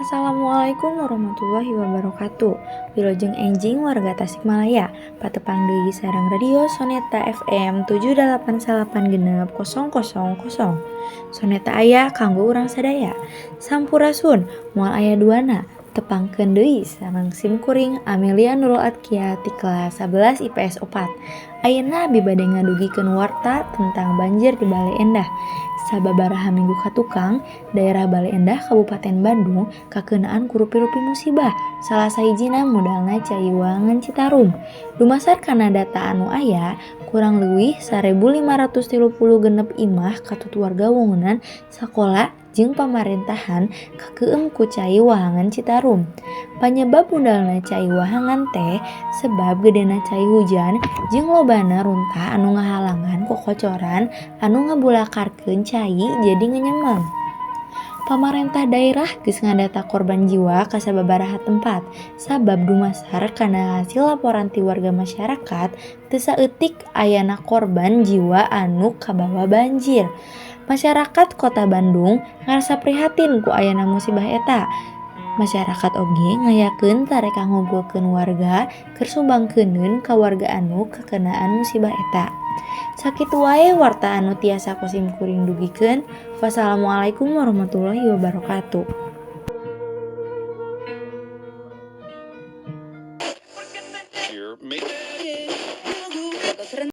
Assalamualaikum warahmatullahi wabarakatuh. Wilujeng enjing warga Tasikmalaya. Patepang deui sareng Radio Soneta FM 789 6 0 0. Soneta aya kanggo urang sadaya. Sampurasun, moal aya duana. Tepangkeun deui sareng simkuring Amelia Nurul Atkia ti kelas 11 IPS 4. Ayeuna abi bade ngadugikeun warta tentang banjir di Baleendah. Sababaraha minggu katukang, daerah Baleendah, Kabupaten Bandung kakeunaan ku rupi-rupi musibah. Salah sahijina mudalna cai wahangan Citarum. Dumasar kana data anu aya, kurang leuwih 1536 imah katut warga wangunan sakola jeung pamarentahan kakeueum ku cai wahangan Citarum. Panyebab mudalna cai wahangan teh sebab gedena cai hujan jeung lobana runtah anu ngahalangan kokocoran anu ngabulakarkeun cai jadi ngenyemeng. Pamarentah daerah geus ngadata korban jiwa ka sababaraha tempat, sabab dumasar kana hasil laporan ti warga masyarakat teu saeutik ayana korban jiwa anu kabawa banjir. Masyarakat Kota Bandung ngarasa prihatin ku ayana musibah eta. Masyarakat oge ngayakeun tareka ngumpulkeun warga keur sumbangkeuneun ka warga anu kakenaan musibah eta. Sakitu wae warta anu tiasa ku simkuring dugikeun. Wassalamualaikum warahmatullahi wabarakatuh.